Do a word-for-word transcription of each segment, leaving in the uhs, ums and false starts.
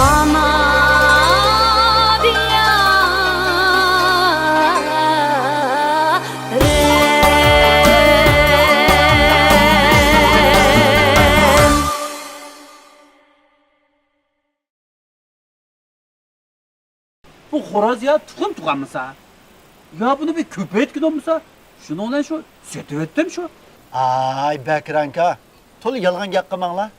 ئانا دىيارىم. بۇ خوراز يا تۇخۇم تۇغانمىسا؟ يا بۇنى بىر كۆپەيتكىن بولمىسا، شۇنىڭ بىلەن شۇ سېتىۋەتتىم شۇ. ئاي، بەكرى ئاكا، تولا يالغان گەپ قىلماڭلار.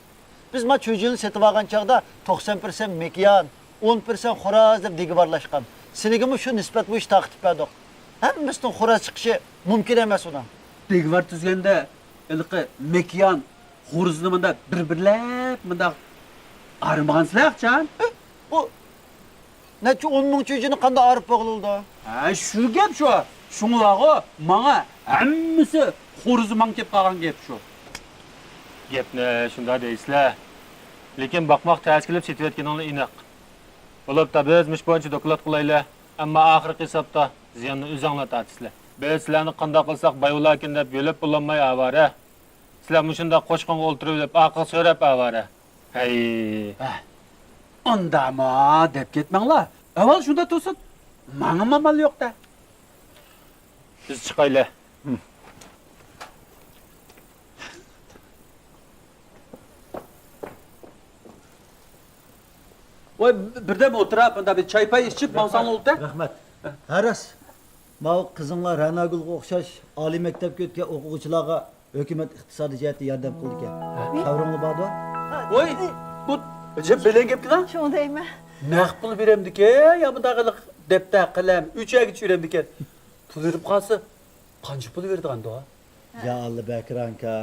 بىز ما چۈجىنى سېتىۋالغان چاغدا توقسان پىرسەنت مېكىيان، ئون پىرسەنت خوراز دەپ دېگۈۋارلاشقان. سىلىگىمۇ شۇ نىسبەت بويىچە تارقىتىپ بەردۇق. ھەممىسىدىن خوراز چىقىشى مۇمكىن ئەمەس ئۇنىڭ. دېگۈۋار تۈزگەندە ھېلىقى مېكىيان، خورۇزنى مۇنداق بىر-بىرلەپ مۇنداق ئارمىغانسىلەر قاچان؟ ئە، بۇ نەچچە ئون مىڭ چۈجىنى قانداق ئارىپ بولغىلى بولىدۇ؟ ھە، شۇ گەپ شۇ. شۇڭلارغۇ ماڭا ھەممىسى خورۇزى ماڭا كېلىپ قالغان گەپ شۇ. گەپنى شۇنداق دەيسىلەر. لېكىن باقماق تەس كېلىپ سېتىۋەتكىنىڭلار ئېنىق. بولۇپتا بىز مۇشۇ بويىچە دوكلات قىلايلى. ئەمما ئاخىرقى ھېسابتا زىياننى ئۆزۈڭلار تارتىسىلەر. بىز سىلەرنى قانداق قىلساق بايۋۇلاركىن دەپ يۆلەپ بولالماي ئاۋارە. سىلەر مۇشۇنداق قوشقىنىغا ئولتۇرۇۋېلىپ ئارقىغا سۆرەپ ئاۋارە. ھەي. ھە. ئۇنداقمۇ دەپ كەتمەڭلار. ئەۋۋەل شۇنداق تۇرسۇن. ماڭىمۇ ئامال يوق-دە. بىز چىقايلى. ۋاي، بىردەم ئولتۇرۇپ، مۇنداق بىر چاي-پاي ئىچىپ ماڭساڭلار بولدى. رەھمەت. ھە راست. ماۋۇ قىزىڭلار رەناگۈلگە ئوخشاش ئالىي مەكتەپكە ئۆتكەن ئوقۇغۇچىلارغا ھۆكۈمەت ئىقتىسادىي جەھەتتە ياردەم قىلىدىكەن. ھە؟ خەۋىرىڭلار باردۇ؟ ۋوي، بۇ ئەجەب بەلەن گەپكىنا. شۇڭا دەيمەن. نەق پۇل بېرەمدىكەن يا مۇنداق ھېلىقى دەپتەر، قەلەم، ئۈچەيگىچە بېرەمدىكەن؟ پۇل بېرىپ قالسا، قانچە پۇل بېرىدىغاندۇ؟ يا ئاللا، بەكرى ئاكا.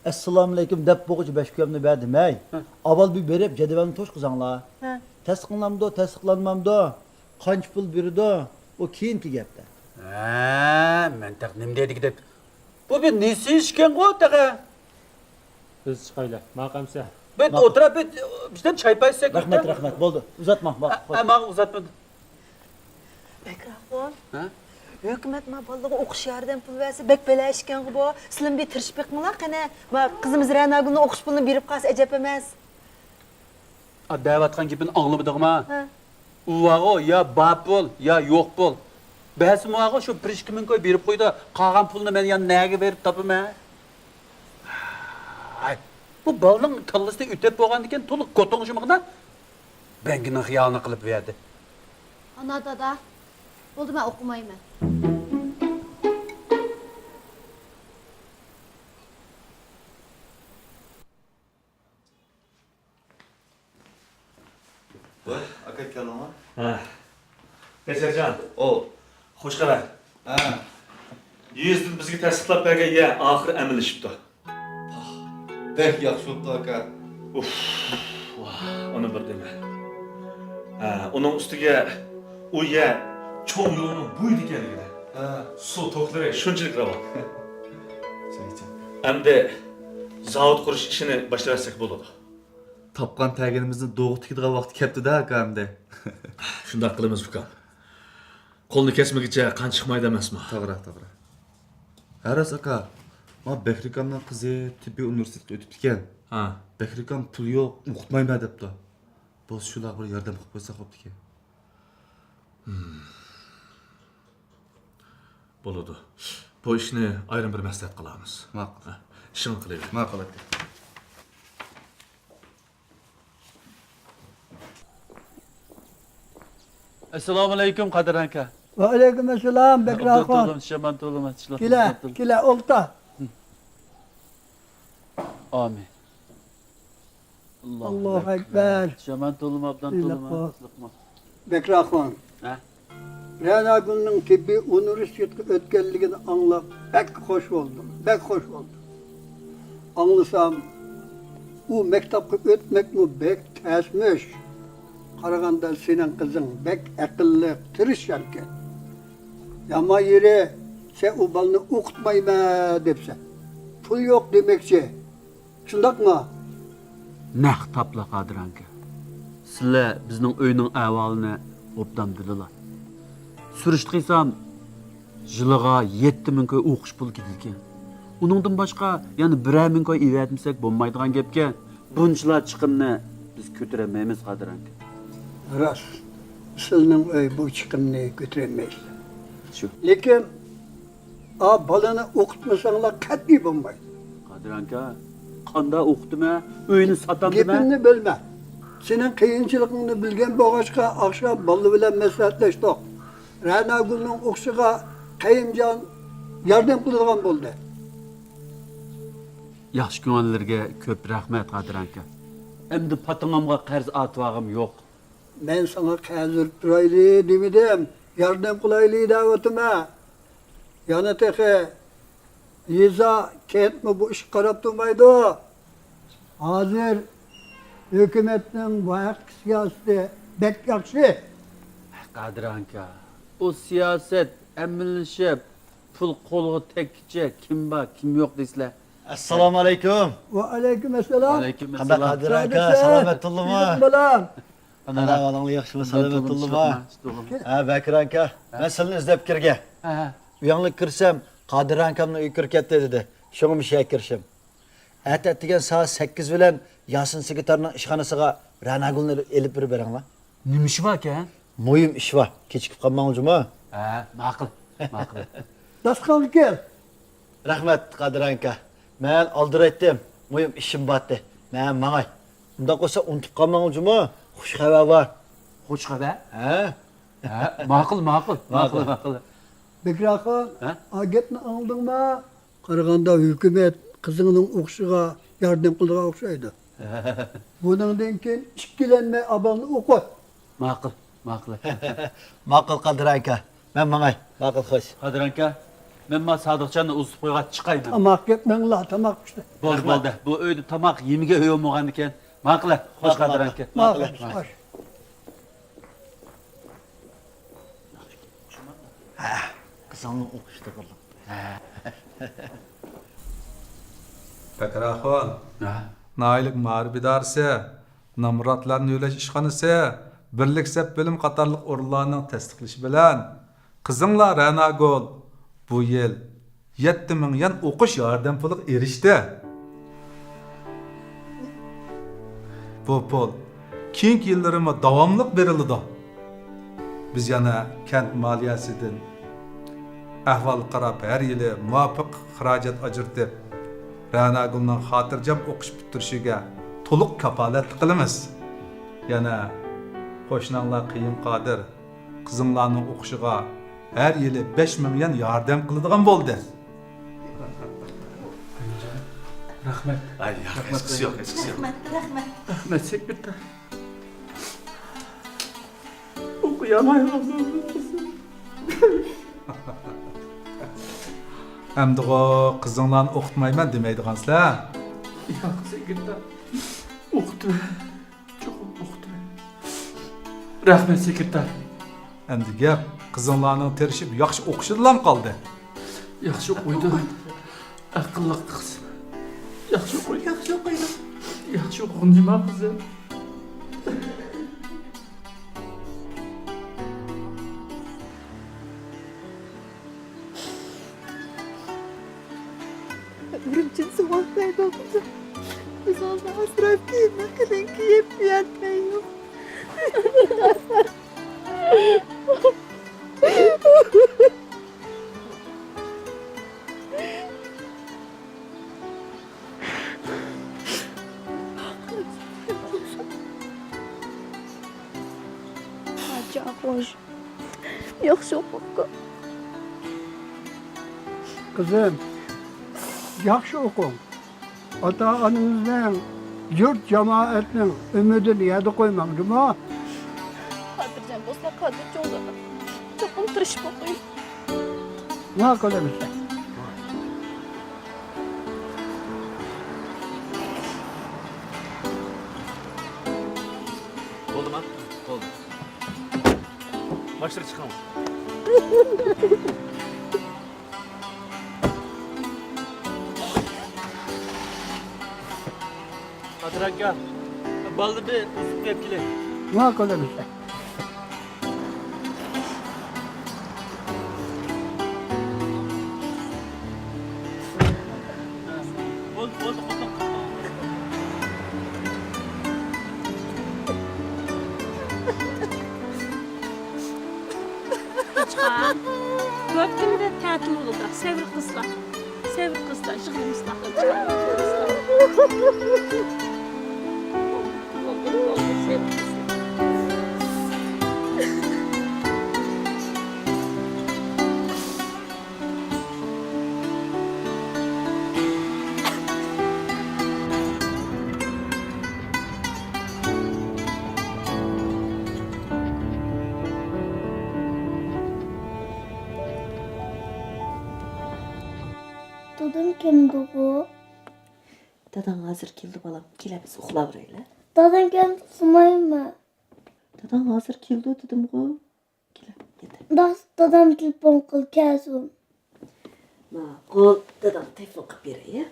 ئەسسالامۇئەلەيكۇم دەپ بولغۇچە بەش كويۇمنى بەردىم ھەي. ھە. ئاۋۋال بىر بېرىپ جەدۋەلنى توشقۇزاڭلار. ھە. تەستىقلىنامدۇ، تەستىقلانمامدۇ؟ قانچە پۇل بېرىدۇ؟ ئۇ كېيىنكى گەپتە. ھە، مەن تېخى نېمە دەيدىكىن دەپ. بۇ بىر نېسى ئىشكەنغۇ تېخى. بىز چىقايلى، ماقۇل ئەمسە. بىر ماقۇل. ئولتۇراپ بىر، بىردەم چاي پاي ئىچسەك. رەھمەت، رەھمەت، بولدى. ئۇزاتماڭ، ماقۇل. ئە، ماقۇل، ئۇزاتمىدىم. بەكرى ئاخۇن، ھە؟ ھۆكۈمەت ما بالىلارغا ئوقۇش ياردەم پۇل بەرسە بەك بەلە ئىشكەنغۇ بۇ. سىلىمۇ بىر تىرىشىپ بېقىڭلار قېنى. ما قىزىمىز رەناگۈلنىڭ ئوقۇش پۇلىنى بېرىپ قالسا ئەجەب ئەمەس. ئا، دەۋاتقان گېپىنى ئاڭلىمىدىڭما؟ ھە. ئۇ بارغۇ، يا بار پۇل، يا يوق پۇل. بەرسىمۇ بارغۇ، شۇ بىر ئىككى مىڭ كوي بېرىپ قويدى، قالغان پۇلنى مەن يەنە نەگە بېرىپ تاپىمەن؟ ھاي، بۇ بالىنىڭ كاللىسىدىن ئۆتۈپ بولغاندىكىن تولا كوتۇڭ شۇمىغىنا بەڭگىنىڭ خىيالىنى قىلىپ بەردى. ئانا، دادا، بولدى، مەن ئوقۇمايمەن. ۋاي، ئاكا كەلدىڭمۇ؟ ھە. بەشەرجان. ئو. خوش خەۋەر. ھە. يېزىدىن بىزگە تەستىقلاپ بەرگەن يەر ئاخىرى ئەمەلىيلىشىپتۇ. پاھ، بەك ياخشى بوپتۇ، ئاكا. ئۇف، ۋاھ، ئۇنى بىر دېمە. ھە، ئۇنىڭ ئۈستىگە ئۇ يەر چوڭ يولنىڭ بويىدا ئىكەنلىكىنى. ھە. سۇ توكلىرى شۇنچىلىك راۋان. ئەمدى زاۋۇت قۇرۇش ئىشىنى باشلىۋەتسەك بولىدۇ. تاپقان تەگىنىمىزنى دوغا تىكىدىغان ۋاقتى كەپتۇ-دە، ئاكا، ئەمدى. شۇنداق قىلىمىز، ئۇكام. قولنى كەسمىگىچە قان چىقمايدۇ ئەمەسمۇ؟ توغرا، توغرا. ھە راست، ئاكا. ما بەكرى ئاكامنىڭ قىزى تېببىي ئۇنىۋېرسىتېتقا ئۆتۈپتىكەن. ھە. بەكرى ئاكام پۇل يوق، ئوقۇتمايمەن دەپتۇ. بولسا شۇلارغا بىر ياردەم قىلىپ قويساق بوپتىكەن. بولىدۇ. بۇ ئىشنى ئايرىم بىر مەسلىھەت قىلارمىز. ماقۇل. ھە، ئىشىڭنى قىلىۋېرىڭ. ماقۇل، ئاكا. ئەسسالامۇئەلەيكۇم، قادىر ئاكا. ۋەئەلەيكۇم ئەسسالام، بەكرى ئاخۇن. ئابدۇل تولۇم، شامان تولۇم، چىشلىق كېلە، ئابدۇل. كېلە، ئولتۇر. ئامىن. ئاللاھۇ ئەكبەر. شامان تولۇم، ئابدان تولۇم، چىشلىقمۇ؟ بەكرى ئاخۇن. ھە؟ رەناگۈلنىڭ تېببىي ئۇنىۋېرسىتېتقا ئۆتكەنلىكىنى ئاڭلاپ بەك خوش بولدۇم، بەك خوش بولدۇم. ئاڭلىسام، ئۇ مەكتەپكە ئۆتمەكمۇ بەك تەسمىش. قارىغاندا سېنىڭ قىزىڭ بەك ئەقىللىق، تىرىشچانكەن. يامان يېرى، سەن ئۇ بالىنى ئوقۇتمايمەن دەپسەن. پۇل يوق دېمەكچى. شۇنداقمۇ؟ نەق تاپلا، قادىر ئاكا. سىلەر بىزنىڭ ئۆينىڭ ئەھۋالىنى ئوبدان بىلىلا. سۈرۈشتە قىلسام، يىلىغا يەتتە مىڭ كوي ئوقۇش پۇلى كېتىدىكەن. ئۇنىڭدىن باشقا يەنە بىرەر مىڭ كوي ئېۋەتمىسەك بولمايدىغان گەپكەن. بۇنچىلا چىقىمنى بىز كۆتۈرەلمەيمىز، قادىر ئاكا. راست، سىلىنىڭ ئۆي بۇ چىقىمنى كۆتۈرەلمەيسىلەر. شۇ. لېكىن، ئا، بالىنى ئوقۇتمىساڭلار قەتئىي بولمايدۇ. قادىر ئاكا، قاندا ئوقۇتىمەن؟ ئۆينى ساتامدىمەن؟ گېپىمنى بۆلمە. سېنىڭ قىيىنچىلىقىڭنى بىلگەن بولغاچقا، ئاخشام بالىلار بىلەن مەسلىھەتلەشتۇق. رەناگۈلنىڭ ئوقۇشىغا قەيۇمجان ياردەم قىلىدىغان بولدى. ياخشى كۆڭۈللىرىگە كۆپ رەھمەت، قادىر ئاكا. ئەمدى پاتىڭامغا قەرز ئارتىۋالغۇم يوق. مەن ساڭا قەرز ئۇرۇپ تۇرايلى دېمىدىم، ياردەم قىلايلى دەۋاتىمەن. يەنە تېخى يېزا، كەنتمۇ بۇ ئىشقا قاراپ تۇرمايدۇ. ھازىر ھۆكۈمەتنىڭ بۇ ھەقتىكى سىياسىتى بەك ياخشى. قادىر ئاكا، ئۇ سىياسەت ئەمەلىيلىشىپ، پۇل قولغا تەگكىچە كىم بار، كىم يوق دەيسىلەر. ئەسسالامۇ ئەلەيكۇم. ۋەئەلەيكۇم ئەسسالام. ۋەئەلەيكۇم قانداق ئەسسالام. قادىر ئاكا، سادىق سەن، سالامەت تۇردۇڭمۇ؟ يۈرۈڭ بالام. ئانا ئەھۋالىڭلار ياخشىمۇ، سالامەت تۇردۇڭمۇ؟ ھە، بەكىر ئاكا، مەن سىلىنى ئىزدەپ كىرگەن. ھە، ھە. ئۇياڭلىققا كىرسەم، قادىر ئاكامنىڭ ئۆيى كىرىپ كەتتى دېدى. شۇڭا مۇشۇ يەرگە كىرىشىم. ئەتە ئەتىگەن سائەت سەككىز بىلەن ياسىن سېكرېتارنىڭ ئىشخانىسىغا رەناگۈلنى ئېلىپ بېرىپ بېرىڭلار. نېمە ئىشى باركەن؟ مۇھىم ئىش بار. كېچىكىپ قالماڭ جۇمۇ. ھە، ماقۇل، ماقۇل. داستىخانغا كەل. رەھمەت، قادىر ئاكا. مەن ئالدىرايتتىم. مۇھىم ئىشىم بارتتى. مەن ماڭاي. ئۇنداق بولسا ئۇنتۇپ قالماڭ جۇمۇ. خۇش خەۋەر بار. خۇش خەۋەر؟ ھە. ھە، ماقۇل، ماقۇل، ماقۇل، ماقۇل. بەكرى ئاخۇن، ھە؟ ئا گەپنى ئاڭلىدىڭما؟ قارىغاندا ھۆكۈمەت قىزىڭنىڭ ئوقۇشىغا ياردەم قىلىدىغان ئوخشايدۇ. بۇنىڭدىن كېيىن ئىككىلەنمەي ئاباڭنى ئوقۇت. ماقۇل، ماقۇل. ماقۇل، قادىر ئاكا. مەن ماڭاي. ماقۇل، خوش. قادىر ئاكا، مەن ما سادىقجاننى ئۇزىتىپ قويغاچ چىقاي مەن. تاماق يەپ مېڭىڭلار، تاماق پىشتى. بولدى، بولدى. بۇ ئۆيدە تاماق يېمىگە ئۆي بولمىغاندىكەن. ماقۇل، خوش، قادىر ئاكا. ماقۇل، خوش. ھە، قىزىڭنىڭ ئوقۇشى توغرىلىق. ھە. بەكرى ئاخۇن، ھە. ناھىيەلىك مائارىپ ئىدارىسى، نامراتلارنى يۆلەش ئىشخانىسى، بىرلىك سەپ بۆلۈمى قاتارلىق ئورۇنلارنىڭ تەستىقلىشى بىلەن، قىزىڭلار رەناگۈل بۇ يىل يەتتە مىڭ يۈەن ئوقۇش ياردەم پۇلىغا ئېرىشتى. بۇ پۇل كېيىنكى يىللىرىمۇ داۋاملىق بېرىلىدۇ. بىز يەنە كەنت مالىيەسىدىن ئەھۋالغا قاراپ، ھەر يىلى مۇۋاپىق خىراجەت ئاجرىتىپ، رەناگۈلنىڭ خاتىرجەم ئوقۇش پۈتتۈرۈشىگە تولۇق كاپالەتلىك قىلىمىز. يەنە قوشناڭلار قېيۇم قادىر قىزىڭلارنىڭ ئوقۇشىغا ھەر يىلى بەش مىڭ يۈەن ياردەم قىلىدىغان بولدى. رەھمەت. ئاي، ياق، رەھمەت، ھېچقىسى يوق، ھېچقىسى يوق. رەھمەت، رەھمەت. رەھمەت، سېكرېتار. ئوقۇيالمايۋاتىمەن. ئەمدىغۇ قىزىڭلارنى ئوقۇتمايمەن دېمەيدىغانسىلەر؟ ياق، سېكرېتار. ئوقۇتىمەن. چوقۇم ئوقۇتىمەن. رەھمەت، سېكرېتار. ئەمدى گەپ قىزىڭلارنىڭ تىرىشىپ ياخشى ئوقۇشىدىلام قالدى. ياخشى ئوقۇيدۇ. ئەقىللىق قىز. ياخشى ئوقۇيدۇ. ياخشى ئوقۇيدۇ. ياخشى ئوقۇغىنى جۇما قىزىم. ئۈرۈمچىدە سوغۇق دەيدۇ قىزىم. ئۆزىڭىزنى ئاسراپ كىيىمنى قېلىن كىيىپ، ئۇياتمەيدۇ. پادىشاھ خوش. ياخشى ئوقۇڭ. قىزىم، ياخشى ئوقۇڭ. ئاتا-ئانىمىزنىڭ، يۇرت-جامائەتنىڭ ئۈمىدىنى يەردە قويماڭ، جۇمۇ. خاتىرجەم بولسا، قادىر چوڭ زادى. چوقۇم تىرىشىپ ئوقۇيمەن. ماقۇل ئەمىسە. بولدىما؟ بولدى. باشلىرى چىقىڭ. قادىر ئاكا، بالىنى بىر ئۇزىتىپ بېرىپ كېلەي. ماقۇل ئەمىسە. بولدى، بولدى، قوزغاڭ. قوچقار، بۇ ھەپتىمدە تەتىل بولىدۇ. سەۋر قىلسىلا. سەۋر قىلسىلا، يىغلىمىسىلا، قوچقار. دادام كەمدىغۇ؟ داداڭ ھازىر كېلىدۇ، بالام. كېلە، بىز ئۇخلاۋېرەيلى. دادام كەلدى، ئۇخلىمايمەن. داداڭ ھازىر كېلىدۇ دېدىمغۇ. كېلە، يېتە. داس-، دادام تېلېفون قىل، كەلسۇن. ماقۇل، داداڭ تېلېفون قىلىپ بېرەي، يا.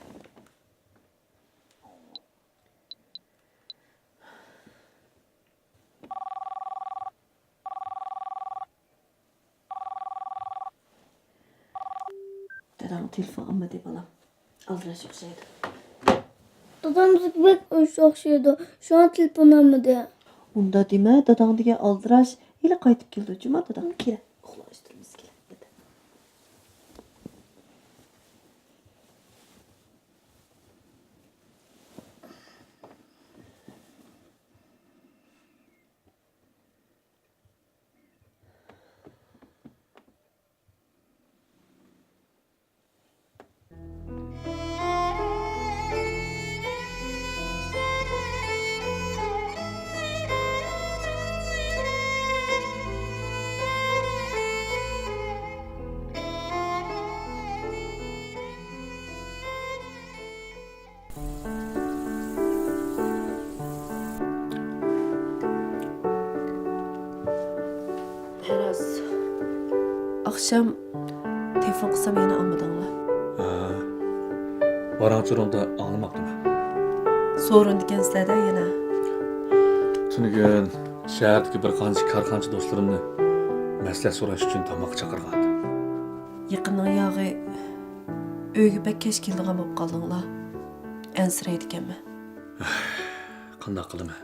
داداڭ تېلېفون ئالمىدى، بالام. ئالدىراش ئوخشايدۇ. دادام بىزگە بەك ئوخشايدۇ. شۇڭا تېلېفون ئالمىدى. ئۇنداق دېمە، داداڭ دېگەن ئالدىراش. ھېلى قايتىپ كېلىدۇ، جۇما داداڭ. كېلە، ئۇخلاشتۇرىمىز، كېلە. پەراز، ئاخشام تېلېفون قىلسام يەنە ئالمىدىڭلار. ھە، ۋاراڭ-چۇرۇڭدا ئاڭلىماپتىمەن. سورۇنىدىكەنسىلەر-دە يەنە. تۈنۈگۈن شەھەردىكى بىر قانچە كارخانىچى دوستلىرىمنى مەسلىھەت سوراش ئۈچۈن تاماققا چاقىرغانىدىم. يېقىننىڭ ياغى ئۆيگە بەك كەچ كېلىدىغان بولۇپ قالدىڭلار. ئەنسىرەيدىكەنمەن. قانداق قىلىمەن؟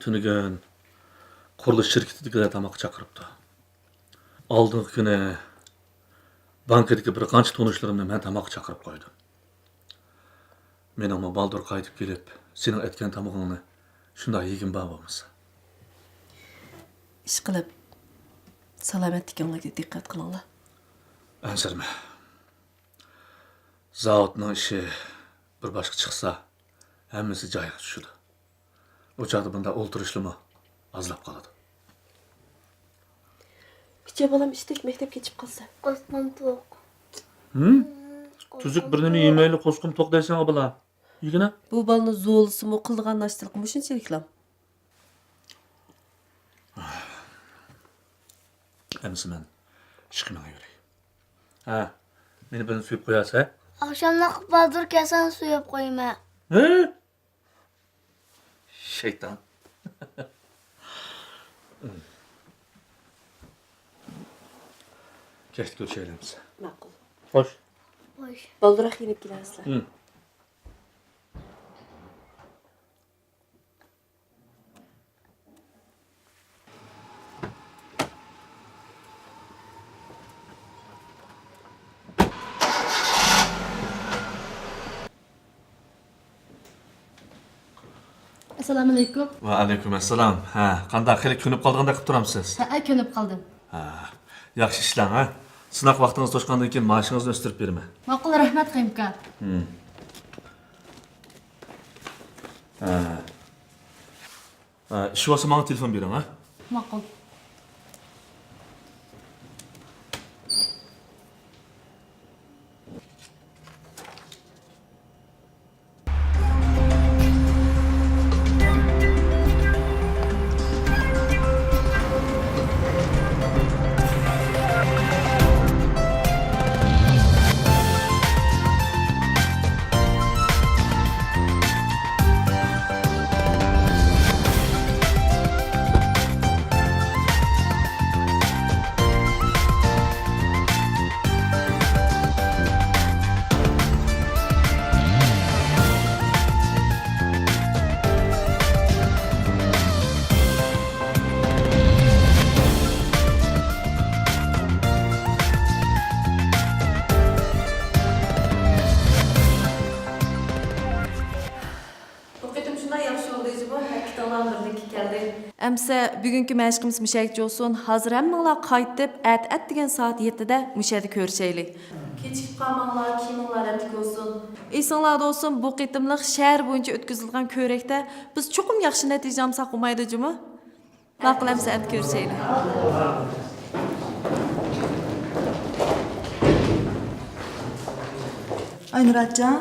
تۈنۈگۈن قۇرۇلۇش شىركىتىدىكىلەر تاماققا چاقىرىپتۇ. ئالدىنقى كۈنى بانكىدىكى بىر قانچە تونۇشلىرىمنى مەن تاماققا چاقىرىپ قويدۇم. مېنىڭمۇ بالدۇر قايتىپ كېلىپ، سېنىڭ ئەتكەن تامىقىڭنى شۇنداق يېگۈم بار بولمىسا. ئىشقىلىپ، سالامەتلىكىڭلارغا دىققەت قىلىڭلار. ئەنسىرىمە. زاۋۇتنىڭ ئىشى بىر باشقا چىقسا، ھەممىسى جايىغا چۈشىدۇ. ئۇ چاغدا بۇنداق ئولتۇرۇشلىمۇ ئازلاپ قالىدۇ. كىچىك بالام ئىشتەك مەكتەپكە كېچىپ قالسا. قورسىقىم توق. ھىم؟ تۈزۈك بىر نېمە يېمەيلى قورسىقىم توق دەيسەن، بالا. يېگىنە. بۇ بالىنى زورلىسىمۇ قىلىدىغان ناشتىلىقى مۇشۇنچىلىكلا. ئەمىسە مەن ئىشقا مېڭىۋېرەي. ھە، مېنى بىرنى سۆيۈپ قويارسەن. ئاخشاملىق بازار كەلسەڭ سۆيۈپ قويىمەن. ھە؟ شەيتان. كەچتە كۆرۈشەيلى ئەمىسە. ماقۇل. خوش. خوش. بالدۇراق يېنىپ كېلەرسىلەر. ھىم. ئەسسالامۇئەلەيكۇم. ۋەئەلەيكۇم ئەسسالام. ھە، قانداق، خېلى كۆنۈپ قالىدىغاندەك قىلىپ تۇرامسىز؟ ھەئە، كۆنۈپ قالدىم. ھە، ياخشى ئىشلەڭ، ھە. سىناق ۋاقتىڭىز توشقاندىن كېيىن مائاشىڭىزنى ئۆستۈرۈپ بېرىمەن. ماقۇل، رەھمەت، قېيۇمكا. ھىم. ھە. ھە، ئىش بولسا ماڭا تېلېفون بېرىڭ، ھە. ماقۇل. كەلدى. ئەمسە بۈگۈنكى مەشىقىمىز مۇشۇ يەرگىچە بولسۇن. ھازىر ھەممىڭلار قايتىپ، ئەتە ئەتىگەن سائەت يەتتىدە مۇشۇ يەردە كۆرۈشەيلى. كېچىكىپ قالماڭلار، كىيىمىڭلار رەتلىك بولسۇن. ئېسىڭلاردا بولسۇن، بۇ قېتىملىق شەھەر بويىچە ئۆتكۈزۈلگەن كۆرەكتە بىز چوقۇم ياخشى نەتىجە ئالمىساق بولمايدۇ جۇمۇ. ماقۇل، ئەمسە ئەتە كۆرۈشەيلى. ئاينۇراتجان،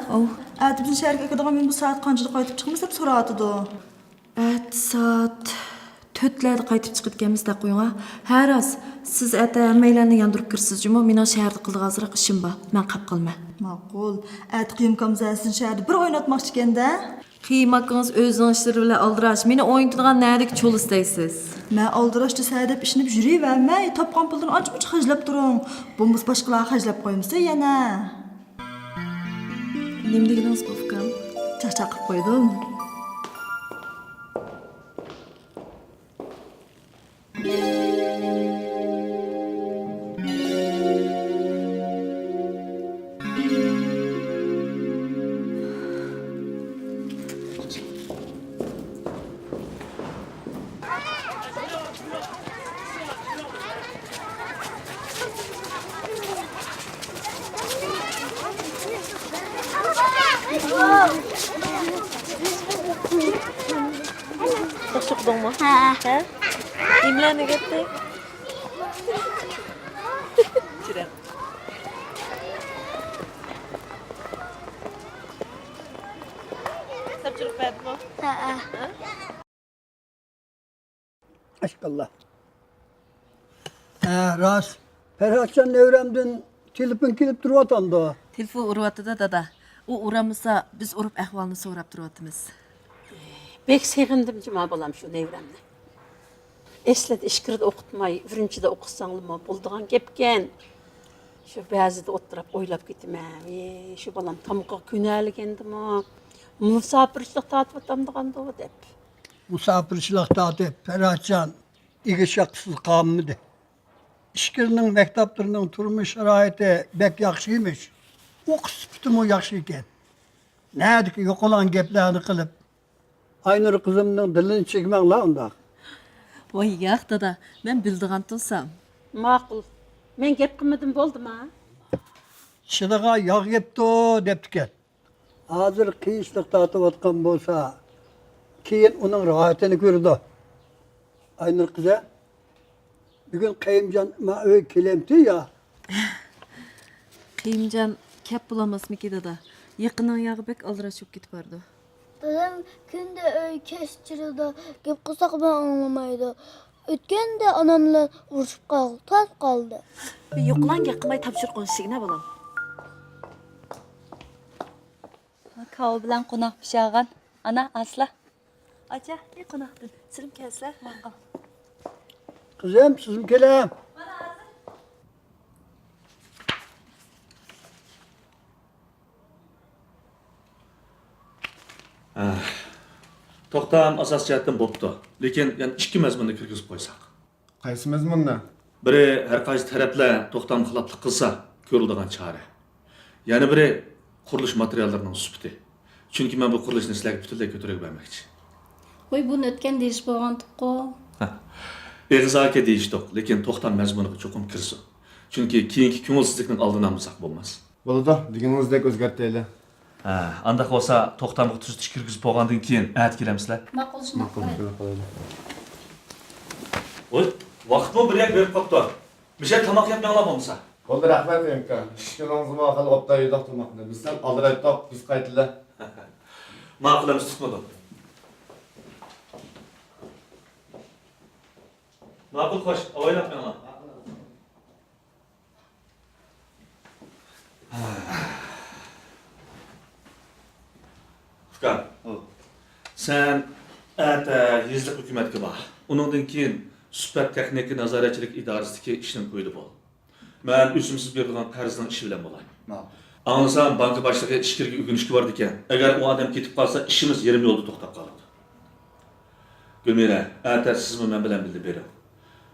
ئەتە بىزنى شەھەرگە ئەكىدىغان مېھمىن بۇ سائەت قانچىدا قايتىپ چىقىمىز دەپ سوراۋاتىدۇ. ئەتە سائەت تۆتلەردە قايتىپ چىقىدىكەنمىز دەپ قويۇڭا. ھە راست، سىز ئەتە ھەممەيلەننى ياندۇرۇپ كىرىسىز جۇمۇ، مېنىڭ شەھەردە قىلىدىغان ئازراق ئىشىم بار، مەن قاپ قالىمەن. ماقۇل، ئەتە قىيۇم كامزەسىنى شەھەردە بىر ئويناتماقچىكەن-دە. قىيماكىڭىز ئۆزىنىڭ ئىشلىرى بىلەن ئالدىراش، مېنى ئوينىتىدىغان نەدىكى چول ئىزدەيسىز؟ مەن ئالدىراش دېسە دەپ ئىشىنىپ يۈرۈۋەرمەي، تاپقان پۇلدىن ئانچە-مۇنچە خەجلەپ تۇرۇڭ. بولمىسا باشقىلارغا خەجلەپ قويمىسا يەنە. نېمە دېگىنىڭىز بۇ، ئۇكام؟ چاقچاق قىلىپ قويدۇم. ياخشى ئوقۇدۇڭمۇ؟ ھە. ھە؟ نېمىلەرنى ئۆگەتتى؟ تاپشۇرۇق بەردىمۇ؟ ھە. ماشاللا. ھە، راست. پەرھاتجان نەۋرەمدىن تېلېفون كېلىپ تۇرۇۋاتامدۇ؟ تېلېفون ئۇرۇۋاتىدۇ، دادا. ئۇ ئۇرالمىسا، بىز ئۇرۇپ ئەھۋالنى سوراپ تۇرۇۋاتىمىز. بەك سېغىندىم جۇما بالام شۇ نەۋرەمنى. ئەسلىدە ئىچكىرىدە ئوقۇتماي، ئۈرۈمچىدە ئوقۇتساڭلىمۇ بولىدىغان گەپكەن. شۇ بەزىدە ئولتۇرۇپ ئويلاپ كېتىمەن. ۋىي، شۇ بالام تامىقىغا كۆنەلىگەندىمۇ، مۇساپىرچىلىق تارتىۋاتامدىغاندۇ دەپ. مۇساپىرچىلىق تارتىپ، پەرھاتجان ئىگە چاقىسىز قالمىدى. ئىچكىرىنىڭ مەكتەپلىرىنىڭ تۇرمۇش شارائىتى بەك ياخشى ئىمىش. ئوقۇش سۈپىتىمۇ ياخشى ئىكەن. نەدىكى يوقىلاڭ گەپلەرنى قىلىپ، ئاينۇر قىزىمنىڭ دىلىنى چىگمەڭلار ئۇنداق. ۋاي ياق، دادا، مەن بىلىدىغان تۇرسام. ماقۇل. مەن گەپ قىلمىدىم، بولدىما؟ چىلىغا ياغ يەپتۇ دەپتىكەن. ھازىر قىيىنچىلىق تارتىۋاتقان بولسا، كېيىن ئۇنىڭ راھىتىنى كۆرىدۇ. ئاينۇر قىزى، بۈگۈن قېيۇمجان ما ئۆيگە كېلەمتى يا؟ قېيۇمجان كەپ بولالماسمىكى، دادا؟ يېقىننىڭ ياغى بەك ئالدىراش بولۇپ كېتىپ بارىدۇ. دادام كۈندە ئۆيگە كەچ كىرىدۇ، گەپ قىلساقمۇ ئاڭلىمايدۇ. ئۆتكەندە ئانام بىلەن ئۇرۇشۇپ قالغىلى تاس قالدى. يوقىلاڭ گەپ قىلماي تاپشۇرۇق ئوينىشىڭنى بالام. كاۋا بىلەن قوناق پىشىرغان. ئانا، ئاسلا. ئاچا، ئى قوناقتىن. سىلىم كەلسە. ماقۇل. قىزىم، سىزمۇ كېلىڭ. ئاھ، توختام ئاساسىي جەھەتتىن بوپتۇ، لېكىن يەنە ئىككى مەزمۇننى كىرگۈزۈپ قويساق. قايسى مەزمۇننى؟ بىرى، ھەر قايسى تەرەپلەر توختامغا خىلاپلىق قىلسا، كۆرۈلىدىغان چارە. يەنە بىرى، قۇرۇلۇش ماتېرىياللىرىنىڭ سۈپىتى. چۈنكى مەن بۇ قۇرۇلۇشنى سىلەرگە پۈتۈنلەي كۆتۈرۈپ بەرمەكچى. ۋاي، بۇنى ئۆتكەندە دېيىشىپ بولغانتۇققۇ. ھە. ئېغىز ئاكا دېيىشتۇق، لېكىن توختام مەزمۇنىغا چوقۇم كىرسۇن. چۈنكى كېيىنكى كۆڭۈلسىزلىكنىڭ ئالدىنى ئالمىساق بولماس. بولىدۇ، دېگىنىڭىزدەك ئۆزگەرتەيلى. ھە، ئانداق بولسا توختامغا تۈزىتىش كىرگۈزۈپ بولغاندىن كېيىن ئەتە كېلەمسىلەر؟ ماقۇل، شۇنداق قىلايلى. ۋاي، ۋاقىتمۇ بىر يەرگە بېرىپ قاپتۇ. مىشەل تاماق يەپ مېڭىڭلار بولمىسا. بولدى، رەھمەت، ئەمكە. ئىككىلىڭىزمۇ خېلى ئوبدان يېدۇق تاماقنى. بىز سەل ئالدىرايتتۇق، بىز قايتىلى. ماقۇل، ئەمىسە تۇتمىدۇق. ماقۇل، خوش، ئاۋايلاپ مېڭىڭلار. ئۇكام، سەن ئەتە يېزىلىق ھۆكۈمەتكە بار. ئۇنىڭدىن كېيىن سۈپەت تېخنىكا نازارەتچىلىك ئىدارىسىدىكى ئىشنىڭ كويىدا بول. مەن ئۆزۈمسىز بېرىدىغان قەرزنىڭ ئىشى بىلەن بولاي. ماقۇل. ئاڭلىسام، بانكا باشلىقى ئىچكىرىگە ئۆگىنىشكە بارىدىكەن. ئەگەر ئۇ ئادەم كېتىپ قالسا، ئىشىمىز يېرىم يولدا توختاپ قالىدۇ. گۈلمىرە، ئەتە سىزمۇ مەن بىلەن بىللە بېرىڭ.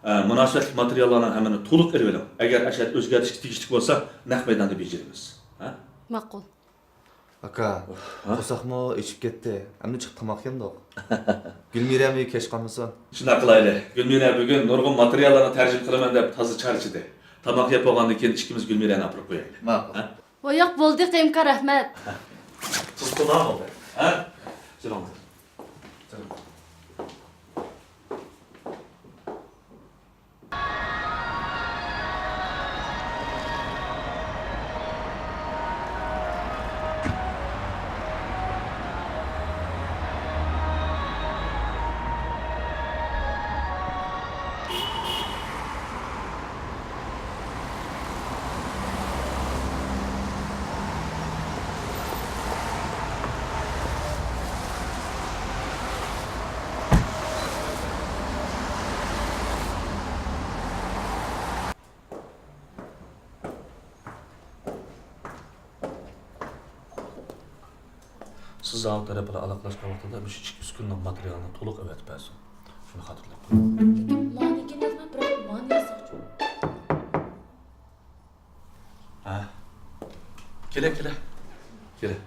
ئە، مۇناسىۋەتلىك ماتېرىياللارنىڭ ھەممىنى تولۇق ئېلىۋېلىڭ. ئەگەر ئەشەدە ئۆزگەرتىشكە تېگىشلىك بولسا، نەق مەيداندا بېجىرىمىز. ھە؟ ماقۇل. ئاكا، ھە؟ قورساقمۇ ئېچىپ كەتتى. ئەمدى چىقىپ تاماق يەمدۇق. گۈلمىرەم ئۆيگە كەچ قالمىسۇن. شۇنداق قىلايلى. گۈلمىرە بۈگۈن نۇرغۇن ماتېرىياللارنى تەرجىمە قىلىمەن دەپ تازا چارچىدى. تاماق يەپ بولغاندىن كېيىن ئىككىمىز گۈلمىرەنى ئاپىرىپ قويايلى. ماقۇل. ھە؟ ۋاي ياق، بولدى، قېيۇمكا، رەھمەت. تۇز قۇلدۇر بولدى. ھە؟ جېنىڭ. سىز زاۋۇت تەرەپ بىلەن ئالاقىلەشكەن ۋاقتىدا مۇشۇ ئىككى ئۈسكۈنىنىڭ ماتېرىيالىنى تولۇق ئەۋەتىپ بەرسۇن. شۇنى خاتىرىلەپ قويۇڭ. مانىكىن يازماي، بىراق مانى يازساقچۇ؟ ھە. كېلە، كېلە. كېلە.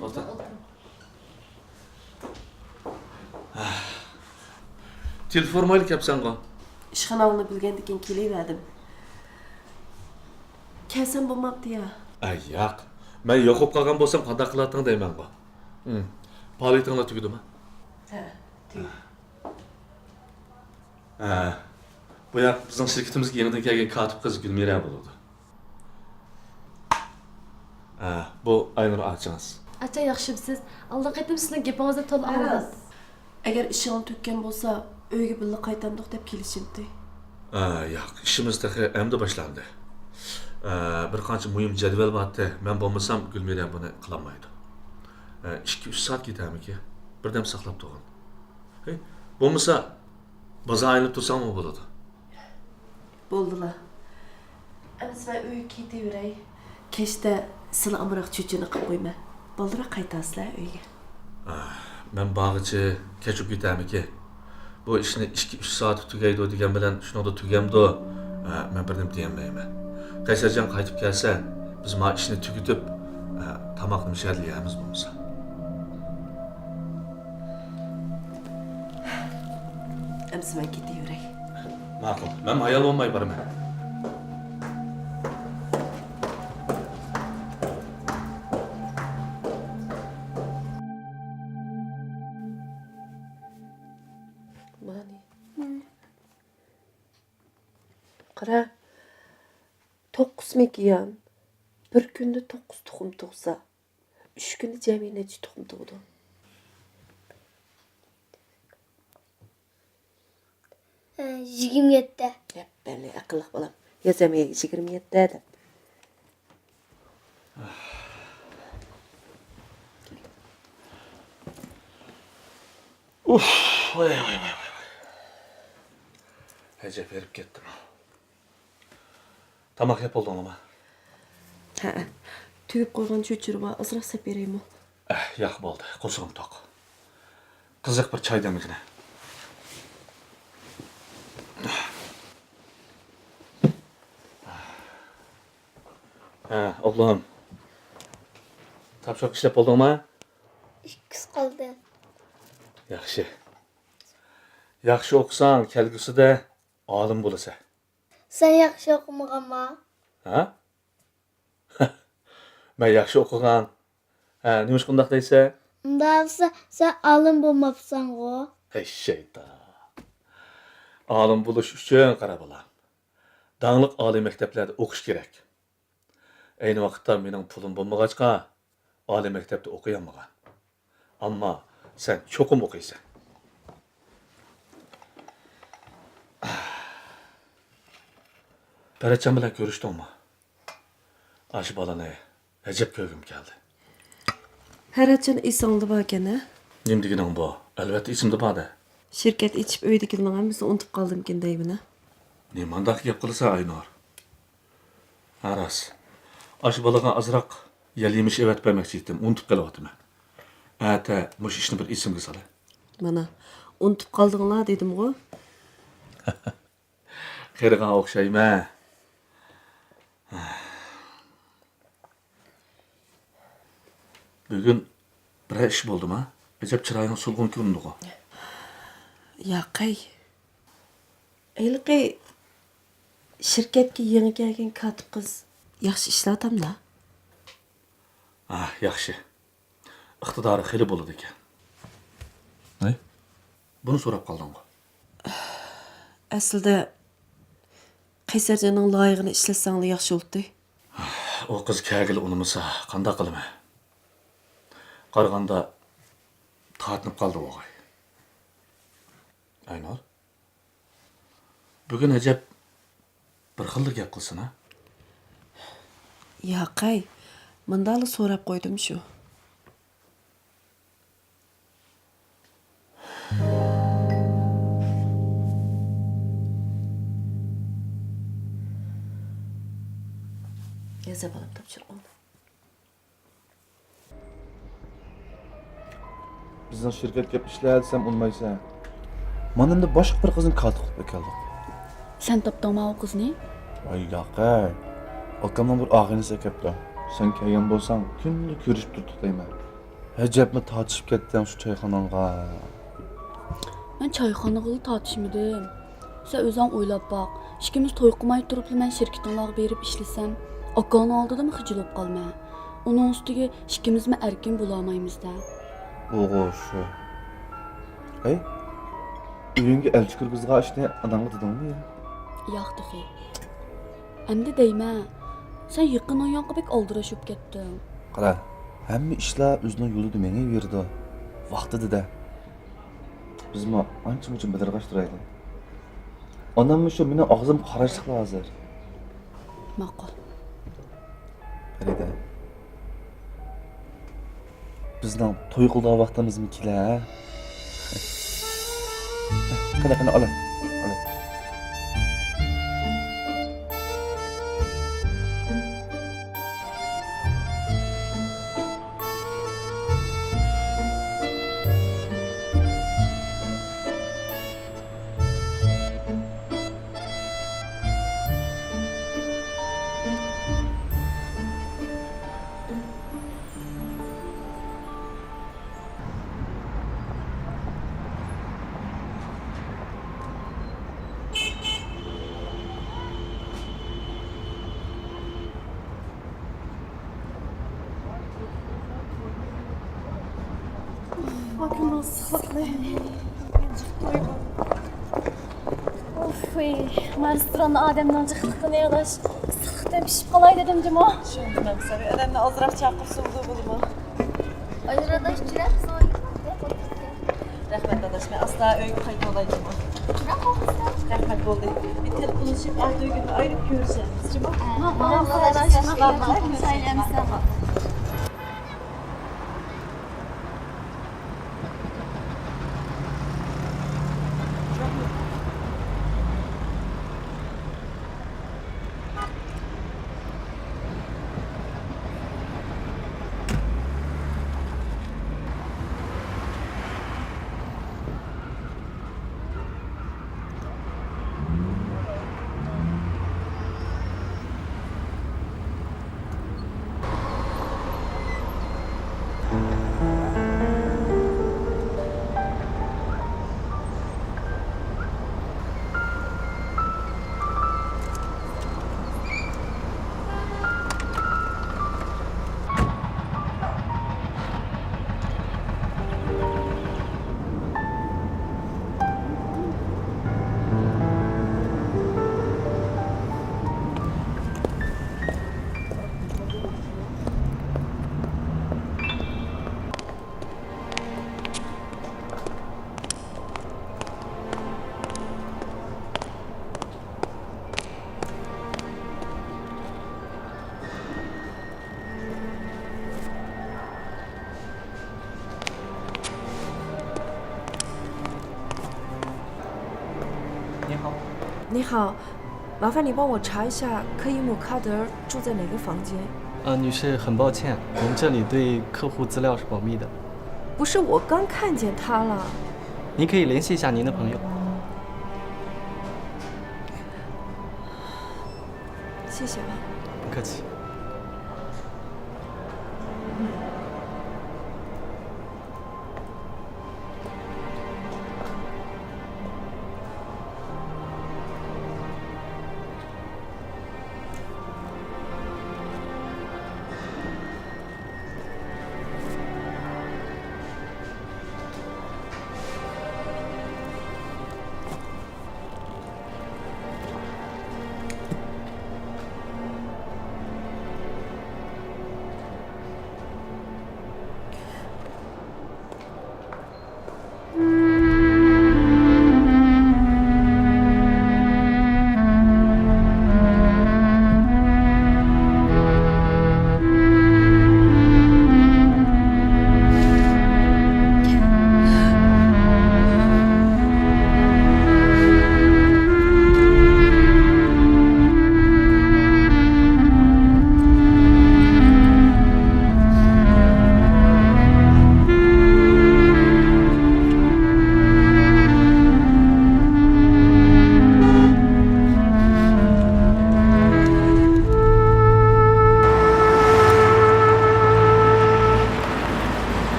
ئولتۇر. تېلېفون ئۇرمايلا كەپسەنغۇ؟ ئىشخاناڭنى بىلگەندىكىن كېلىۋەردىم. كەلسەم بولمامتۇ يا؟ ئەي ياق. مەن يوقاپ قالغان بولسام قانداق قىلاتتىڭ دەيمەنغۇ. ھىم. پائالىيىتىڭلار تۈگىدىمۇ؟ ھە، تۈگىدى. ھە. بۇ ياق بىزنىڭ شىركىتىمىزگە يېڭىدىن كەلگەن كاتىپ قىز گۈلمىرە بولىدۇ. ھە، بۇ ئاينۇر ئاچىڭىز. ئاچا، ياخشىمسىز؟ ئالدىنقى قېتىم سىزنىڭ گېپىڭىزنى تولا ئاڭلىدىم. ئەگەر ئىشىڭنى تۈگىگەن بولسا، ئۆيگە بىللە قايتامدۇق دەپ كېلىشىمتى. ئە، ياق، ئىشىمىز تېخى ئەمدى باشلاندى. ئە، بىر قانچە مۇھىم جەدۋەل بارتى، مەن بولمىسام گۈلمىرە بۇنى قىلالمايدۇ. ئە، ئىككى، ئۈچ سائەت كېتەرمىكى؟ بىردەم ساقلاپ تۇرغىن. ھەي، بولمىسا بازار ئايلىنىپ تۇرساڭمۇ بولىدۇ. بولدىلا. ئەمىسە مەن ئۆيگە كېتىۋېرەي. كەچتە سىلى ئامراق چۆچۈرە قىلىپ قويىمەن. بالدۇرراق قايتارسىلەر ئۆيگە. ئاھ، مەن بارغىچە كەچ بولۇپ كېتەرمىكىن؟ بۇ ئىشنى ئىككى، ئۈچ سائەتتە تۈگەيدۇ دېگەن بىلەن شۇنىڭدا تۈگەمدۇ؟ ئاھ، مەن بىر نېمە دېيەلمەيمەن. قەيسەرجان قايتىپ كەلسە، بىز ما ئىشنى تۈگىتىپ، ئاھ، تاماقنى مۇشۇ يەردە يەرمىز بولمىسا. ئەمسە مەن كېتىۋېرەي. ماقۇل، مەن ھايال بولماي بارىمەن. مانى. قارا، توققۇز مېكىيان بىر كۈندە توققۇز تۇخۇم تۇغسا، ئۈچ كۈندە جەمئىي نەچچە تۇخۇم تۇغىدۇ؟ ئە، يىگىرمە يەتتە. دەپ بەرلى، ئەقىللىق بالام. يازامەن يىگىرمە يەتتە دەپ. ئۇف، ۋاي، ۋاي، ۋاي، ۋاي. ئەجەب ھېرىپ كەتتىم. تاماق يەپ بولدۇڭلىما؟ ھەئە. تۈگۈپ قويغان چۆچۈرە بار، ئازراق سەپ بېرەيمۇ؟ ئەھ، ياق، بولدى. قورسىقىم توق. قىزىق بىر چاي دەملىگىنە. ھە، ئوغلۇم. تاپشۇرۇق ئىشلەپ بولدۇڭما؟ ئىككىسى قالدى. ياخشى. ياخشى ئوقۇساڭ، كەلگۈسىدە ئالىم بولىسەن. سەن ياخشى ئوقۇمىغانما؟ ھە؟ مەن ياخشى ئوقۇغان. ھە، نېمىشقا ئۇنداق دەيسەن؟ ئۇنداق دېسە، سەن ئالىم بولماپسەنغۇ. ھەي، شەيتان. ئالىم بولۇش ئۈچۈن، قارا بالام، داڭلىق ئالىي مەكتەپلەردە ئوقۇش كېرەك. ئەينى ۋاقىتتا مېنىڭ پۇلۇم بولمىغاچقا، ئالىي مەكتەپتە ئوقۇيالمىغان. ئەمما سەن چوقۇم ئوقۇيسەن. پەرەتجان بىلەن كۆرۈشتۈڭمۇ؟ ئاشۇ بالىنى ئەجەب كۆرگۈم كەلدى. پەرەتجان ئېسىڭدە باركەن ھە؟ نېمە دېگىنىڭ بۇ؟ ئەلۋەتتە ئېسىمدە بار-دە. شىركەت ئېچىپ ئۆيدىكىلەرنىڭ ھەممىسىنى ئۇنتۇپ قالدىمكىن دەيمەن ھە؟ نېمانداق گەپ قىلىسەن ئاينۇر؟ ھە راست. ئاشۇ بالىغا ئازراق يەل يېمىش ئەۋەتىپ بەرمەكچى ئىدىم، ئۇنتۇپ قېلىۋاتىمەن. ئەتە مۇشۇ ئىشنى بىر ئېسىمگە سالاي. مانا، ئۇنتۇپ قالدىڭلار دېدىمغۇ. قېرىغان ئوخشايمەن. ھە. بۈگۈن بىرەر ئىش بولدىما؟ ئەجەب چىرايىڭ سولغۇن كۆرۈندىغۇ. ياقەي. ھېلىقى شىركەتكە يېڭى كەلگەن كاتىپ قىز ياخشى ئىشلەۋاتامدا؟ ئاھ، ياخشى. ئىقتىدارى خېلى بولىدىكەن. ھەي؟ بۇنى سوراپ قالدىڭغۇ؟ ئەسلىدە قەيسەرجاننىڭ لايىقىنى ئىشلەتسەڭلار ياخشى بولاتتى. ئۇ قىز كەلگىلى ئۇنىمىسا قانداق قىلىمەن؟ قارىغاندا تارتىنىپ قالدى بوغاي. ئاينۇر، بۈگۈن ئەجەب بىر خىللا گەپ قىلسىنا. ياقەي، مۇنداقلا سوراپ قويدۇم شۇ. يازا بالام، تاپشۇرۇڭ. بىزنىڭ شىركەتكە ئىشلە دېسەم ئۇنىمايسەن. مانا ئەمدى باشقا بىر قىزنى كاتىپ قىلىپ ئەكەلدۇق. سەن تاپتىڭما ئۇ قىزنى؟ ۋاي ياقەي. ئاكامنىڭ بىر ئاغىنىسى ئەكەپتۇ. سەن كەلگەن بولساڭ كۈندە كۆرۈشۈپ تۇرۇپ تۇتايمەن. ئەجەبمۇ تارتىشىپ كەتتىڭ شۇ چايخاناڭغا. مەن چايخانىغىلا تارتىشمىدىم. سەن ئۆزۈڭ ئويلاپ باق، ئىككىمىز توي قىلماي تۇرۇپلا مەن شىركىتىڭلارغا بېرىپ ئىشلىسەم، ئاكاڭنىڭ ئالدىدىمۇ خىجىل بولۇپ قالىمەن. ئۇنىڭ ئۈستىگە ئىككىمىزمۇ ئەركىن بولالمايمىز-دە. بولغۇ شۇ. ئەي، ئۆيۈڭگە ئەلچى كىرگۈزىدىغان ئىشنى ئاناڭغا دېدىڭمۇ يا؟ ياق تېخى. ئەمدى دەيمەن، سەن يېقىنىڭ يانقا بەك ئالدىراش بولۇپ كەتتىڭ. قارا، ھەممە ئىشلار ئۆزىنىڭ يولىدا مېڭىۋېرىدۇ. ۋاقتىدا-دە. بىزمۇ ئانچە-مۇنچە مىدىرغاش تۇرايلى. ئاناممۇ شۇ مېنىڭ ئاغزىم قاراشلىقلا ھازىر. ماقۇل. پەرىدە، بىزنىڭ توي قىلىدىغان ۋاقتىمىزمۇ كېلە، ھە؟ قېنى، قېنى، ئالە، ئالە. ئاكىمنىڭ ئىسسىقلىقىنى. ئۇف، ما رېستوراندا ئادەمنىڭ جىقلىقىنى ئاداش. ئىسسىقلىقتىن پىشىپ قالاي دېدىم جۇمۇ. چۈشەندىم ئەمىسە، ئادەمنى ئازراق چاقىرسا بولىدۇ بولىمۇ. ئايدۇر ئاداش، چىراغ قىسىڭ. رەھمەت ئاداش، مەن ئاستا ئۆيگە قايتىۋالاي جۇمۇ. چىراغ قىسىڭ. رەھمەت، بولدى. بىر تېلېفونلىشىپ ئەتە ئۆيگە ئايرىپ كۆرۈشەرمىز جۇمۇ. ماقۇل ئاداش، ماقۇل. نيخاو. نيخاو. 麻烦你帮我查一下柯伊姆卡德住在哪个房间？呃，女士，很抱歉，我们这里对客户资料是保密的。不是，我刚看见他了。您可以联系一下您的朋友。谢谢啊。不客气。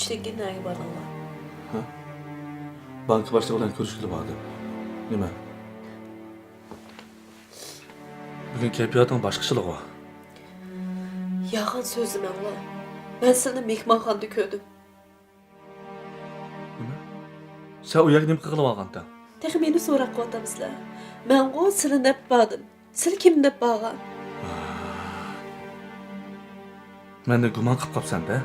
چۈشتىن كېيىن نەگە باردىڭلار؟ ھە؟ بانكا باشلىقى بىلەن كۆرۈشكىلى باردىم. نېمە؟ بۈگۈن كەيپىياتىڭ باشقىچىلىغۇ؟ يالغان سۆزلىمەڭلار. مەن سىلىنى مېھمانخانىدا كۆردۈم. نېمە؟ سەن ئۇ يەرگە نېمە قىلغىلى بارغانتىڭ؟ تېخى مېنى سوراپ قىلىۋاتامسىلەر؟ مەنغۇ سىلىنى دەپ باردىم. سىلى كىمنى دەپ بارغان؟ مەندىن گۇمان قىلىپ قاپسەن-دە.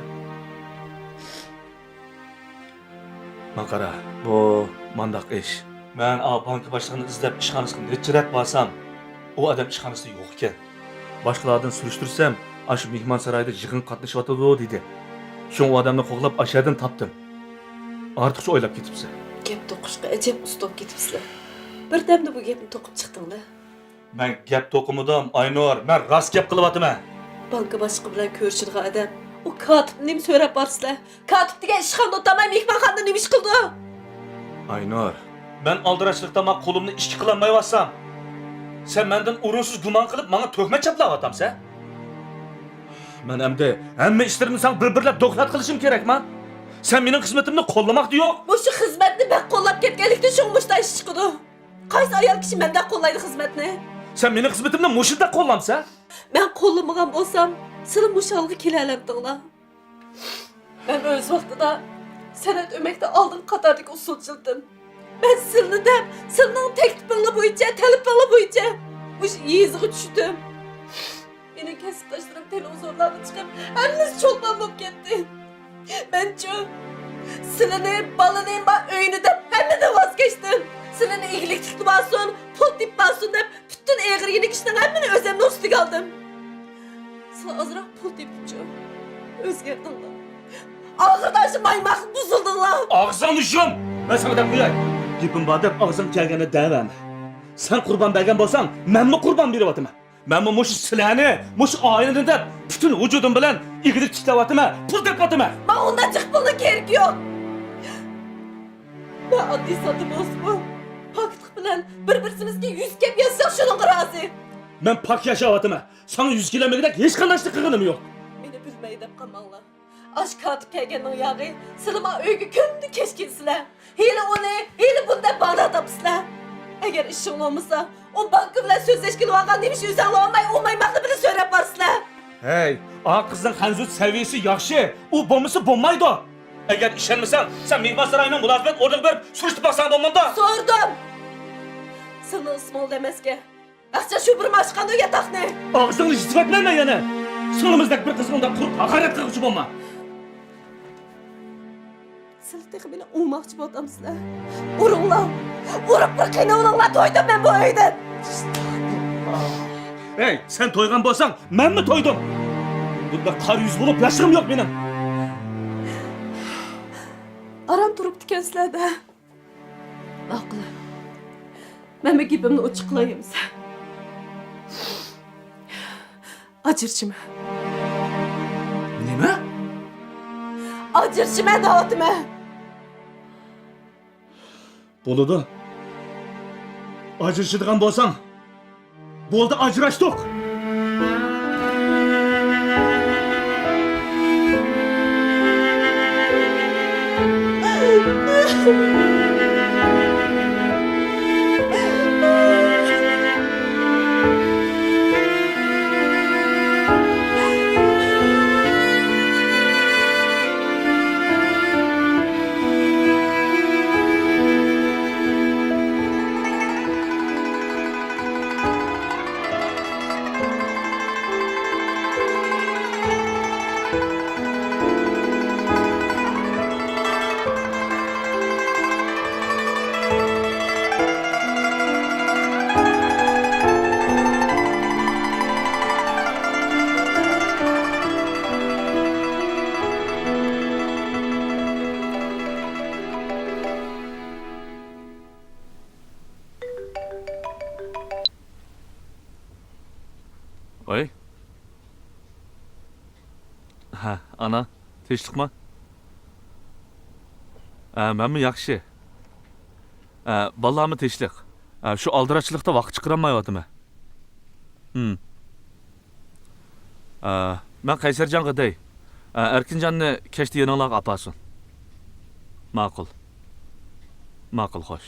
ماڭا قارا، بۇ مانداق ئىش. مەن ئا بانكا باشلىقىنى ئىزدەپ ئىشخانىسىغا نەچچە رەت بارسام، ئۇ ئادەم ئىشخانىسىدا يوق ئىكەن. باشقىلاردىن سۈرۈشتۈرسەم، ئاشۇ مېھمانسارايدا يىغىنغا قاتنىشىۋاتىدۇ دېدى. شۇڭا ئۇ ئادەمنى قوغلاپ ئاشۇ يەردىن تاپتىم. ئارتۇقچە ئويلاپ كېتىپسەن. گەپ توقۇشقا ئەجەب ئۇستا بولۇپ كېتىپسىلەر. بىردەمدە بۇ گەپنى توقۇپ چىقتىڭلار. مەن گەپ توقۇمىدىم، ئاينۇر، مەن راست گەپ قىلىۋاتىمەن. بانكا باشلىقى بىلەن كۆرۈشىدىغان ئادەم، ئۇ كاتىپنى نېمە سۆرەپ بارىسىلەر؟ كاتىپ دېگەن ئىشخانىدا ئولتۇرماي مېھمانخانىدا نېمە ئىش قىلىدۇ؟ ئاينۇر. مەن ئالدىراشلىقتا مانا قولۇمنى ئىشكە قىلالمايۋاتسام، سەن مەندىن ئورۇنسىز گۇمان قىلىپ ماڭا تۆھمەت چاپلاۋاتامسەن؟ مەن ئەمدى ھەممە ئىشلىرىمنى ساڭا بىر-بىرلەپ دوكلات قىلىشىم كېرەكما؟ سەن مېنىڭ خىزمىتىمنى قوللىماقتا يوق. مۇشۇ خىزمەتنى بەك قوللاپ كەتكەنلىكتىن شۇڭا مۇشۇنداق ئىش چىقىدۇ. قايسى ئايال كىشى مەندەك قوللايدۇ خىزمەتنى؟ سەن مېنىڭ خىزمىتىمنى مۇشۇنداق قوللامسەن؟ مەن قوللىمىغان بولسام، سىلى مۇشۇ ھالغا كېلەلەمتىڭلار؟ مەن ئۆز ۋاقتىدا سەنئەت ئۆمەكتە ئالدىنقى قاتاردىكى ئۇسسۇلچىلىدىم. مەن سىلىنى دەپ، سىلىنىڭ تەكلىپىڭلار بويىچە، تەلىپىڭلار بويىچە مۇشۇ يېزىغا چۈشتۈم. مېنىڭ كەسىپداشلىرىم تېلېۋىزورلارغا چىقىپ، ھەممىسى چولپان بولۇپ كەتتى. مەنچۇ، سىلىنى، بالىنى، ما ئۆينى دەپ ھەممىدىن ۋاز كەچتىم. سىلىنى ئىگىلىك تىكلىۋالسۇن، پۇل تېپىۋالسۇن دەپ پۈتۈن ئېغىر يېنىك ئىشنىڭ ھەممىنى ئۆزۈمنىڭ ئۈستىگە ئالدىم. سىلى ئازراق پۇل تېپىپچۇ، ئۆزگەردىڭلار. ئاخىرىدا شۇ مايماققا بۇزۇلدۇڭلار. ئاغزىڭنى يۇم! مەن ساڭا دەپ قوياي. گېپىم بار دەپ ئاغزىڭ كەلگەننى دەۋەرمە. سەن قۇربان بەرگەن بولساڭ، مەنمۇ قۇربان بېرىۋاتىمەن. مەنمۇ مۇشۇ سىلەرنى، مۇشۇ ئائىلىنى دەپ پۈتۈن ۋۇجۇدۇم بىلەن ئىگىلىك تىكلەۋاتىمەن، پۇل تېپىۋاتىمەن. ماڭا ئۇنداق جىق پۇلنىڭ كېرىكى يوق. مەن ئاددىي ساددا بولسىمۇ، پاكلىق بىلەن بىر-بىرسىمىزگە يۈز كەپ ياشىساق شۇنىڭغا رازى. مەن پاك ياشاۋاتىمەن. ساڭا يۈز كېلەلمىگۈدەك ھېچقانداق ئىشنى قىلغىنىم يوق. مېنى بىلمەي دەپ قالماڭلار. ئاشۇ كاتىپ كەلگەننىڭ ياغى، سىلىما ئۆيگە كۈندە كەچ كېلىسىلەر. ھېلى ئۇنى، ھېلى بۇنى دەپ باھانە تاپىسىلەر. ئەگەر ئىشىڭ بولمىسا، ئۇ بانكا بىلەن سۆزلەشكىلى بارغان نېمىشقا ئۆزۈڭلار بولماي، ئۇ مايماقنى بىللە سۆرەپ بارىسىلەر. ھەي، ئا قىزنىڭ خەنزۇچە سەۋىيىسى ياخشى، ئۇ بولمىسا بولمايدۇ. ئەگەر ئىشەنمىسەڭ، سەن مېھمانساراينىڭ مۇلازىمەت ئورنىغا بېرىپ سۈرۈشتۈرۈپ باقساڭ بولمامدۇ؟ سورىدىم. سېنىڭ ئىسمىڭ ئەمەسكەن. ئاچچىق شۇ بىر ماچقاندۇ ياتاقنى. ئاغزىڭنى يېتىۋەتمەيمەن يەنە. سىڭلىمىزدەك بىر قىزغا ئۇنداق قۇرۇق ھاقارەت قىلغۇچى بولما. سىلى تېخى مېنى ئۇرماقچى بولۇۋاتامسىلەر؟ ئۇرۇڭلار! ئۇرۇپ بىر قىينىۋېلىڭلار، تويدۇم مەن بۇ ئۆيدىن! ھەي، سەن تويغان بولساڭ، مەنمۇ تويدۇم! بۇنداق قارا يۈز بولۇپ ياشىغۇم يوق مېنىڭ! ئاران تۇرۇپتىكەنسىلەر-دە. ماقۇل. مەنمۇ گېپىمنى ئوچۇق قىلاي ئەمىسە. ئاجرىشىمەن. نېمە؟ ئاجرىشىمەن دەۋاتىمەن. بولىدۇ. ئاجرىشىدىغان بولساڭ، بولدى، ئاجراشتۇق. ۋەي. ھە، ئانا، تىنچلىقما؟ ھە، مەنمۇ ياخشى. ھە، بالىلارمۇ تىنچلىق. ھە، شۇ ئالدىراشچىلىقتا ۋاقىت چىقىرالمايۋاتىمەن. ھىم. ھە، مەن قەيسەرجانغا دەي. ھە، ئەركىنجاننى كەچتە يېنىڭلارغا ئاپارسۇن. ماقۇل. ماقۇل، خوش.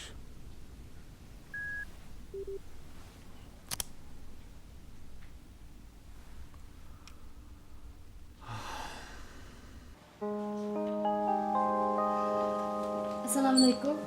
ئەسسالامۇئەلەيكۇم.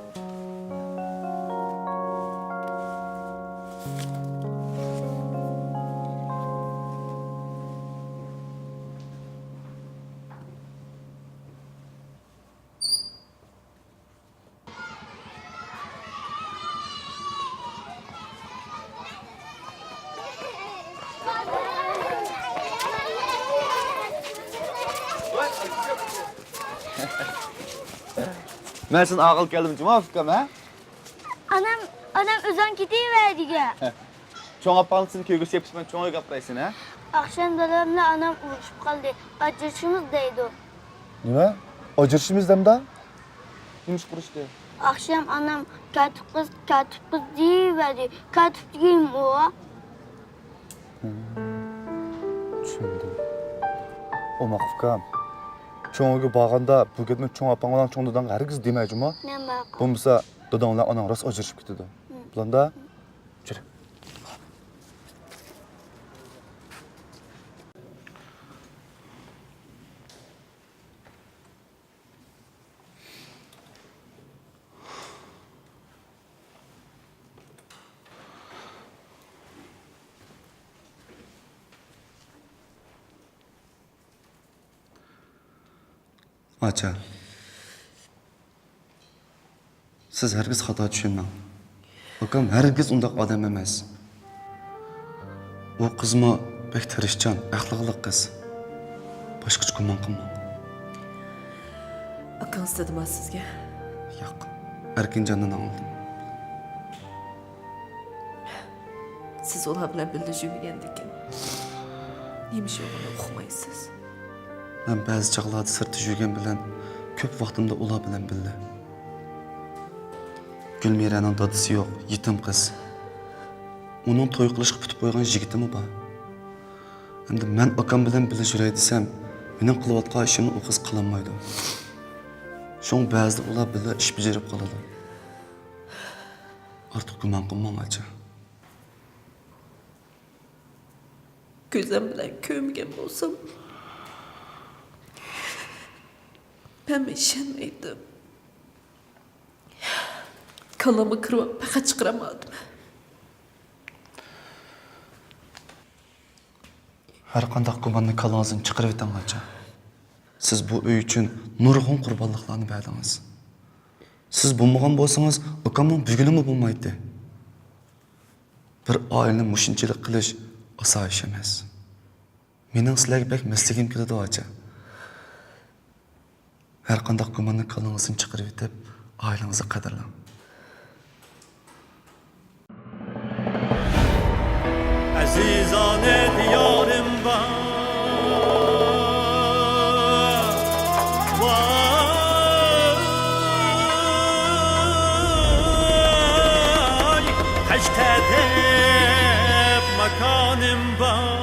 مەن سېنى ئاغىل كەلدىم جۇما ئۇكام، ھە؟ ئانام، ئانام ئۆزۈڭ كېتىۋەر دېگەن. چوڭ ئاپاڭ سېنى كۆيگۈسى يېپىشمەن چوڭ ئۆيگە ئاپىراي سېنى، ھە؟ ئاخشام دادام بىلەن ئانام ئۇرۇشۇپ قالدى. ئاجرىشىمىز دەيدۇ. نېمە؟ ئاجرىشىمىز دەمدا؟ نېمە ئىش قۇرۇشتى؟ ئاخشام ئانام كاتىپ قىز، كاتىپ قىز دېيىۋەردى. كاتىپ دېگىنىم ئۇ. چۈشەندىم. ئوماق ئۇكام، چوڭ ئۆيگە بارغاندا بۇ گەپنى چوڭ ئاپاڭ بىلەن چوڭ داداڭغا ھەرگىز دېمە جۇمۇ. نېمە؟ بولمىسا داداڭ بىلەن ئاناڭ راست ئاجرىشىپ كېتىدۇ. بولامدا؟ يۈر. ئاچا، سىز ھەرگىز خاتا چۈشەنمەڭ. ئاكام ھەرگىز ئۇنداق ئادەم ئەمەس. ئۇ قىزمۇ بەك تىرىشچان، ئەخلاقلىق قىز. باشقىچە گۇمان قىلماڭ. ئاكىڭىز دېدىما سىزگە؟ ياق، ئەركىنجاندىن ئاڭلىدىم. سىز ئۇلار بىلەن بىللە يۈرمىگەندىكىن، نېمە ئىش بولغىنىنى ئۇقمايسىز. مەن بەزى چاغلاردا سىرتتا يۈرگەن بىلەن، كۆپ ۋاقتىمدا ئۇلار بىلەن بىللە. گۈلمىرەنىڭ دادىسى يوق، يېتىم قىز. ئۇنىڭ توي قىلىشقا پۈتۈپ قويغان يىگىتىمۇ بار. ئەمدى مەن ئاكام بىلەن بىللە يۈرەي دېسەم، مېنىڭ قىلىۋاتقان ئىشىمنى ئۇ قىز قىلالمايدۇ. شۇڭا بەزىدە ئۇلار بىللە ئىش بېجىرىپ قالىدۇ. ئارتۇق گۇمان قىلماڭ، ئاچا. كۆزۈم بىلەن كۆرمىگەن بولسام، مەنمۇ ئىشەنمەيتتىم. كاللامغا كىرىۋاپ پەقەت چىقىرالمايتتىم. ھەر قانداق گۇماننى كاللىڭىزدىن چىقىرىۋېتىڭ، ئاچا. سىز بۇ ئۆي ئۈچۈن نۇرغۇن قۇربانلىقلارنى بەردىڭىز. سىز بولمىغان بولسىڭىز، ئاكامنىڭ بۈگۈنىمۇ بولمايتتى. بىر ئائىلىنى مۇشۇنچىلىك قىلىش ئاسان ئىش ئەمەس. مېنىڭ سىلەرگە بەك مەسلىگىم كېلىدۇ، ئاچا. ھەر قانداق گۇماننى كاللىڭىزدىن چىقىرىۋېتىپ، ئائىلىڭىزنى قەدىرلەڭ. ئەزىزانە دىيارىم بار، ۋاي، قەشقەر دەپ ماكانىم بار.